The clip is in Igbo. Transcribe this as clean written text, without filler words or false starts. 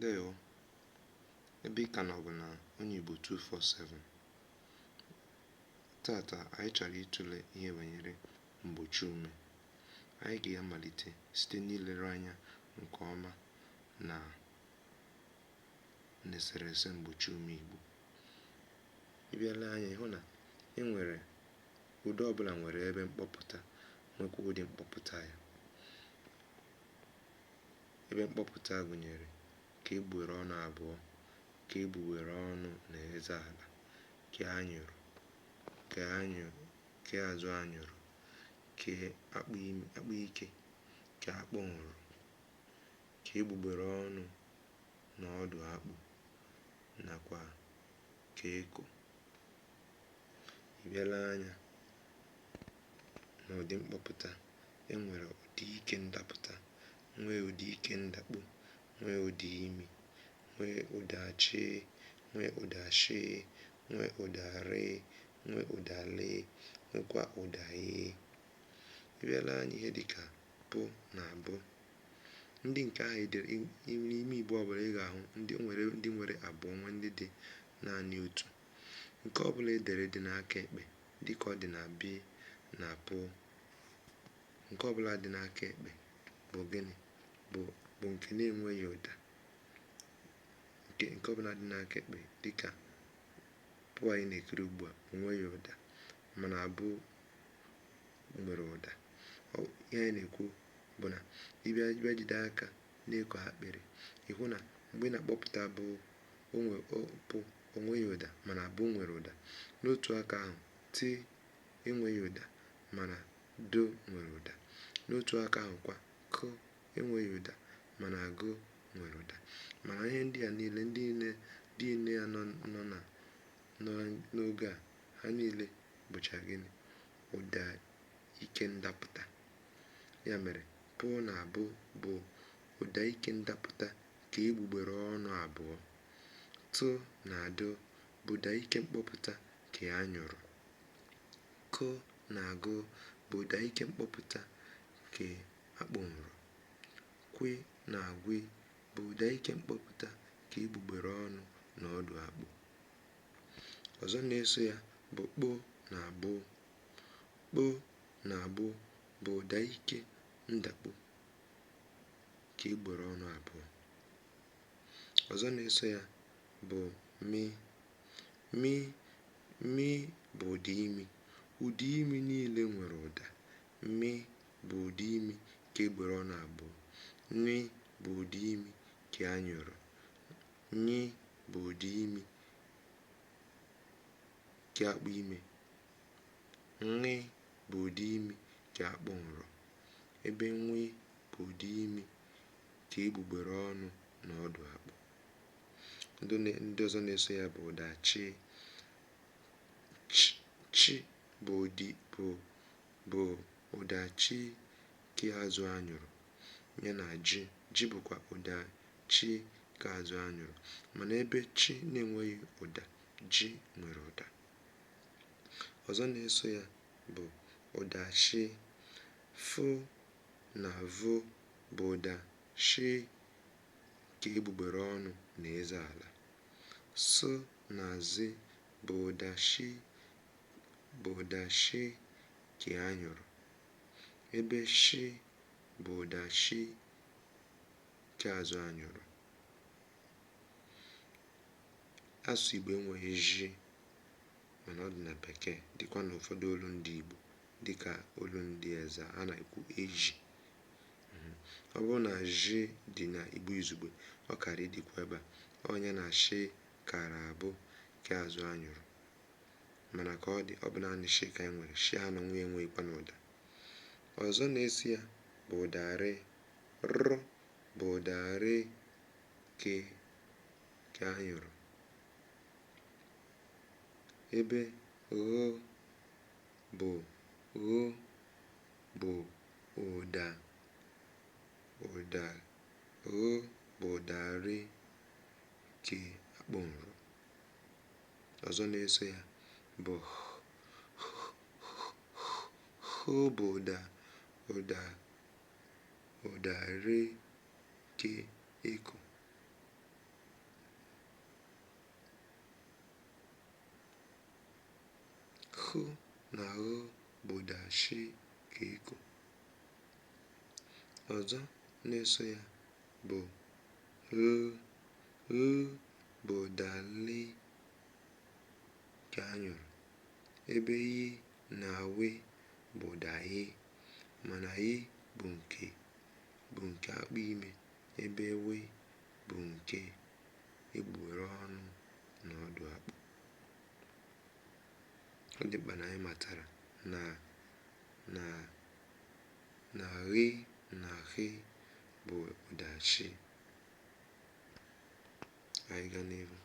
Ndewo, ebe ị ka nọ bụ na Onye Igbo 247. Tata anyị chọrọ ịtụle ihe banyere mgbochi ume. Anyị ga-amalite site n'ilere anya nke ọma na n'eserese mgbochi ume Igbo. Ị bịa lee anya ịhụ na e nwere ụda ọbụla nwere ebe mkpọpụta nwekwa ụdị mkpọpụta ya. Ebe mkpọpụta gụnyere ka egbugbere ọnụ abụọ, ka egbugbere ọnụ na eze ala, ke anyụrụ, ke azụ anyụrụ, ke akpụ ike, ke akpụ nrụ, ke egbugbere ọnụ na ọdụ akpụ, nakwa ke eko. Ị bịa lee anya n'ụdị mkpọpụta, e nwere ụdị ike ndapụta, nwee ụdị ike ndakpu, nwee ụda imi, nwee ụda chị, nwee ụda shị, nwee ụda rị, nwee ụda lị, nwekwa ụda ị. Ị bịa lee anya ihe dịka pụ na bụ, ndị nke ahụ edere n'ime Igbo ọbụla ị ga-ahụ ndị nwere ndị nwere abụọ nwee ndị dị naanị otu. Nke ọbụla edere dị n'aka ekpe dịka ọ dị na b na p, nke ọbụla dị n'aka ekpe bụ gịnị? Bụ nke na-enweghị ụda. Nke ọbụla dị n'aka ekpe dịka pụ anyị na-ekiri ugbu a, o nweghị ụda, mana bụ nwere ụda. Ihe anyị na-ekwu bụ na ị bịa jide aka na-eko akpịrị, ị hụ na mgbe ị na-akpọpụta bụ pụ o nweghị ụda mana bụ nwere ụda. N'otu aka ahụ, t enweghị ụda mana d nwere ụda. N'otu aka ahụ kwa, k enweghị ụda mana g nwere ụda. Mana ihe ndị a niile ndị niile a nọ nọ na nọ n'oge a, ha niile bụcha gịnị? Ụda ike ndapụta. Ya mere, pụ na bụ bụ ụda ike ndapụta ka egbugbere ọnụ abụọ. T na d bụ ụda ike mkpọpụta ka anyụrụ. K na g bụ ụda ike mkpọpụta ke akpụ nrụ. Kw na gw bụ ụda ike mkpọpụta ka egbugbere ọnụ na ọdụ akpụ. Ọzọ na-eso ya bụ kp na gbụ. Kp na gbụ bụ ụda ike ndakpu ka egbugbere ọnụ abụọ. Ọzọ na-eso ya bụ m. M m bụ ụda imi. Ụda imi niile nwere ụda. M bụ ụda imi ka egbugbere ọnụ abụọ. N bụ ụda imi ka anyụrụ. Ny bụ ụda imi ke akpụ ime. Ṅ bụ ụda imi ke akpụ nrọ. Ebe nw bụ ụda imi ka egbugbere ọnụ na ọdụ akpụ. Ndị ọzọ na-eso ya bụ ụda chị. Ch ch bụ ụdị bụ ụda chi ke azụ anyụrụ ya na ji. Ji bụkwa ụda chi ke azụ anyụrụ. Mana ebe chi na-enweghị ụda, ji nwere ụda. Ọzọ na-eso ya bụ ụda shị. F na v bụ ụda shị ke egbugbere ọnụ na eze ala. S na z bụ ụda shị bụ ụda shị ke anyụrụ. Ebe sh bụ ụda shi ke azụ anyụrụ. Asụsụ Igbo enweghị zh mana ọ dị na Bekee dịkwa n'ụfọdụ olu ndị Igbo dịka olu ndị Ezza a na-ekwu eji. Ọ bụrụ na zh dị na Igbo izugbe, ọ kara ịdịkwa ebe a. Ọ ya na sh kara abụ ke azụ anyụrụ. Mana ka ọ dị, ọ bụ naanị sh ka anyị nwere. Sh ha na onwe ya enweghịkwanụ ụda. Ọzọ na-eso ya bụ ụda r. R bụ ụda r ke ke anyụrụ. Ebe gh bụ gh bụ ụda ụda gh bụ ụda r ke akpụ nrụ. Ọzọ na-eso ya bụ h h h h bụ ụda ụda ụda r ke eko. H na Gh bụ ụda sh keeko. Ọzọ na-eso ya bụ l. L bụ ụda l nke anyụrụ, ebe y na w bụ ụda y, mana y bụ nke akpụ ime, ebe w bụ nke egbugbere ọnụ na ọdụ akpụ. Ọ dị mkpa na anyị matara na na na gh na gh bụ ụda sh. Anyị gaa n'ihu.